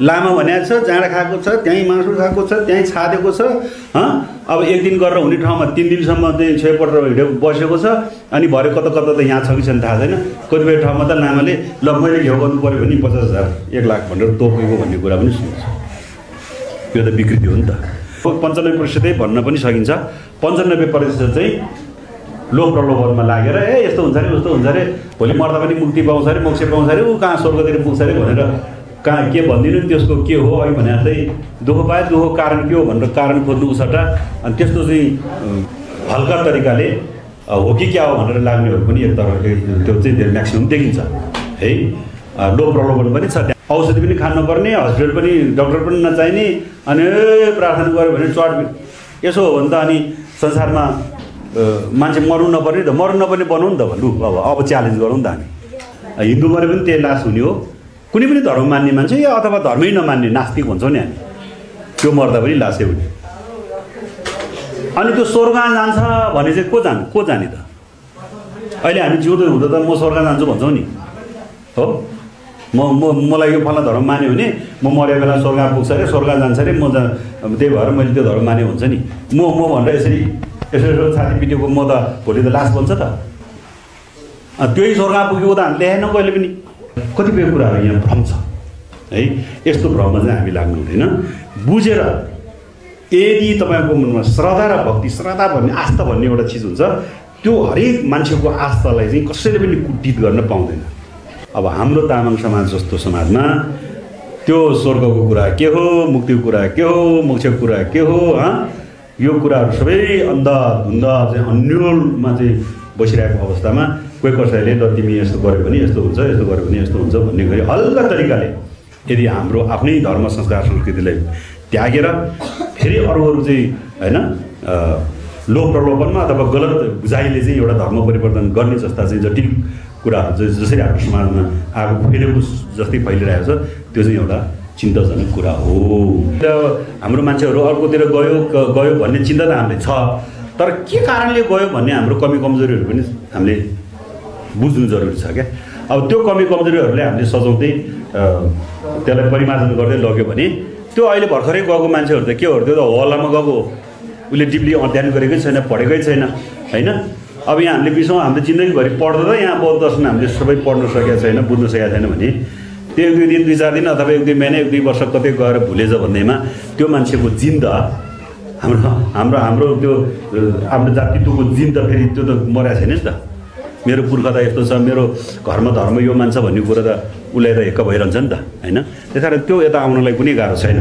लामा भनेको छ, जाँडा खाएको छ, त्यहीँ मासु खाएको छ, त्यहीँ छादेको छ। अब एक दिन गरेर हुने ठाउँमा 3 दिनसम्म चाहिँ छेपटेर हिँडेको बसेको छ। अनि भरे कता कता त यहाँ छ कि छैन थाहा छैन। कतिपय ठाउँमा त लामाले ल मैले घ्याउ गर्नु पऱ्यो भने 50,000 1 लाख भनेर तोकेको भन्ने कुरा पनि सुन्छ। यो त विकृति हो नि त। 95% भन्न पनि सकिन्छ। 95% चाहिँ लोभ प्रलोभनमा लागेर यस्तो हुन्छ अरे उस्तो हुन्छ अरे, भोलि मर्दा पनि मुक्ति पाउँछ अरे, मोक्ष पाउँछ अरे, ऊ कहाँ स्वर्गतिर पुग्छ अरे भनेर कहाँ के भनिदिनु त्यसको के हो है भने चाहिँ दुःख पाए दुःखको कारण के हो भनेर कारण खोज्नु उसटा। अनि त्यस्तो चाहिँ हल्का तरिकाले हो कि क्या हो भनेर लाग्नेहरू पनि एक तरहले त्यो चाहिँ म्याक्सिमम देखिन्छ है। लोभ प्रलोभन पनि छ। औषधि पनि खानु नपर्ने, हस्पिटल पनि डक्टर पनि नचाहिने, अनि प्रार्थना गऱ्यो भने चढ। यसो हो भने त अनि संसारमा मान्छे मर्नु नपर्ने त, मर्नु नपर्ने बनाउँ नि त भन्नु। अब च्यालेन्ज गरौँ त हामी। हिन्दू मरे पनि त्यही लास हुने हो। कुनै पनि धर्म मान्ने मान्छे या अथवा धर्मै नमान्ने नास्तिक भन्छौँ नि हामी, त्यो मर्दा पनि लासै हुने। अनि त्यो स्वर्ग जान्छ भने चाहिँ को जाने त? अहिले हामी जिउँदो हुँदा त म स्वर्ग जान्छु भन्छौँ नि हो। मलाई यो फल्ना धर्म मान्यो भने म मरेको बेला स्वर्ग पुग्छ अरे, स्वर्ग जान्छ अरे, त्यही भएर मैले त्यो धर्म माने हुन्छ नि। म भनेर यसरी छाती पिटेको म त भोलि त लास बन्छ त। त्यही स्वर्ग पुगेको त हामी देखेन कहिले पनि। कतिपय कुराहरू यहाँ भ्रम छ है। यस्तो भ्रममा चाहिँ हामी लाग्नु हुँदैन। बुझेर यदि तपाईँको मनमा श्रद्धा र भक्ति, श्रद्धा भन्ने आस्था भन्ने एउटा चिज हुन्छ, त्यो हरेक मान्छेको आस्थालाई चाहिँ कसैले पनि कुटित गर्न पाउँदैन। अब हाम्रो तामाङ समाज जस्तो समाजमा त्यो स्वर्गको कुरा के हो, मुक्तिको कुरा के हो, मोक्षको कुरा के हो, यो कुराहरू सबै अन्धाधुन्ध चाहिँ अन्यलमा चाहिँ बसिरहेको अवस्थामा कोही कसैले ल तिमी यस्तो गर्यो भने यस्तो हुन्छ, यस्तो गर्यो भने यस्तो हुन्छ भन्ने गरी हल्का तरिकाले यदि हाम्रो आफ्नै धर्म संस्कार संस्कृतिलाई त्यागेर फेरि अरूहरू चाहिँ होइन लोभ प्रलोभनमा अथवा गलत बुझाइले चाहिँ एउटा धर्म परिवर्तन गर्ने जस्ता चाहिँ जटिल कुराहरू जसरी हाम्रो समाजमा आगो फैलेको जस्तै फैलिरहेको छ, त्यो चाहिँ एउटा चिन्ताजनक कुरा हो। हाम्रो मान्छेहरू अर्कोतिर गयो भन्ने चिन्ता त हामीलाई छ, तर के कारणले गयो भन्ने हाम्रो कमी कमजोरीहरू पनि हामीले बुझ्नु जरुरी छ क्या। अब त्यो कमी कमजोरीहरूले हामीले सजाउँदै त्यसलाई परिमार्जन गर्दै लग्यो भने त्यो अहिले भर्खरै गएको मान्छेहरू त के हो, त्यो त हल्लामा गएको, उसले डिपली अध्ययन गरेकै छैन, पढेकै छैन होइन। अब यहाँ हामीले बिचौँ हाम्रो जिन्दगीभरि पढ्दा त यहाँ बौद्ध दर्शन हामीले सबै पढ्न सकेका छैन, बुझ्न सकेका छैन भने त्यो 1-2 दिन 2-4 दिन अथवा 1-2 महिना 1-2 वर्ष कतै गएर भुलेछ भन्दैमा त्यो मान्छेको जिन त हाम्रो त्यो आफ्नो जातित्वको जिन त फेरि त्यो त मरेको छैन नि त। मेरो पुर्खा त यस्तो छ, मेरो घरमा धर्म यो मान्छ भन्ने कुरा त उसलाई त हेक्क भइरहन्छ नि त होइन। त्यस कारण त्यो यता आउनलाई कुनै गाह्रो छैन।